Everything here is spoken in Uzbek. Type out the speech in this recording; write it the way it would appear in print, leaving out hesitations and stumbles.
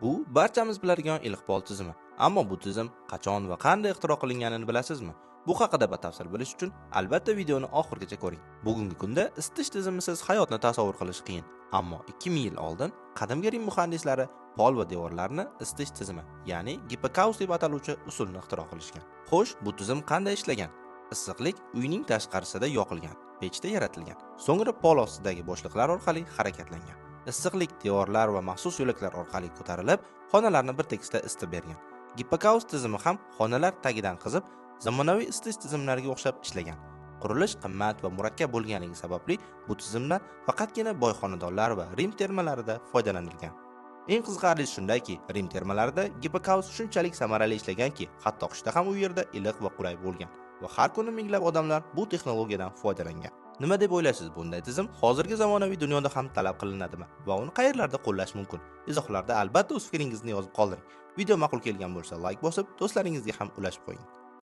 Bu barchamiz biladigan iliq pol tizimi. Ammo bu tizim qachon va qanday ixtiro qilinganini bilasizmi? Bu haqida batafsil bilish uchun albatta videoni oxirigacha ko'ring. Bugungi kunda isitish tizimisiz hayotni tasavvur qilish qiyin. Ammo 2000 yil oldin qadimgi Rim muhandislari pol va devorlarni isitish tizimi, ya'ni gipokaust deb ataluvchi usulni ixtiro qilishgan. Xo'sh, bu tizim qanday ishlagan? Issiqlik uyning tashqarisida yoqilgan, pechda yaratilgan. So'ngra pol ostidagi bo'shliqlar orqali harakatlangan. Issiqlik devorlar va maxsus yo'laklar orqali ko'tarilib, xonalarni bir tekisda isitib bergan. Gipokaust tizimi ham xonalar tagidan qizib, zamonaviy isitish tizimlariga o'xshab ishlagan. Qurilish qimmat va murakkab bo'lganligi sababli bu tizimdan faqatgina boy xonadonlar va Rim termalarida foydalanilgan. Eng qiziqarlisi shundaki, Rim termalarida gipokaust shunchalik samarali ishlaganki, hatto qishda ham u yerda iliq va qulay bo'lgan va har kuni minglab odamlar bu texnologiyadan foydalangan. Nima deb o'ylaysiz, bunday tizim hozirgi zamonaviy dunyoda ham talab qilinadimi va uni qayerlarda qo'llash mumkin? Izohlarda albatta o'z fikringizni yozib qoldiring. Video ma'qul kelgan bo'lsa like bosib, do'stlaringizga ham ulashib qo'ying.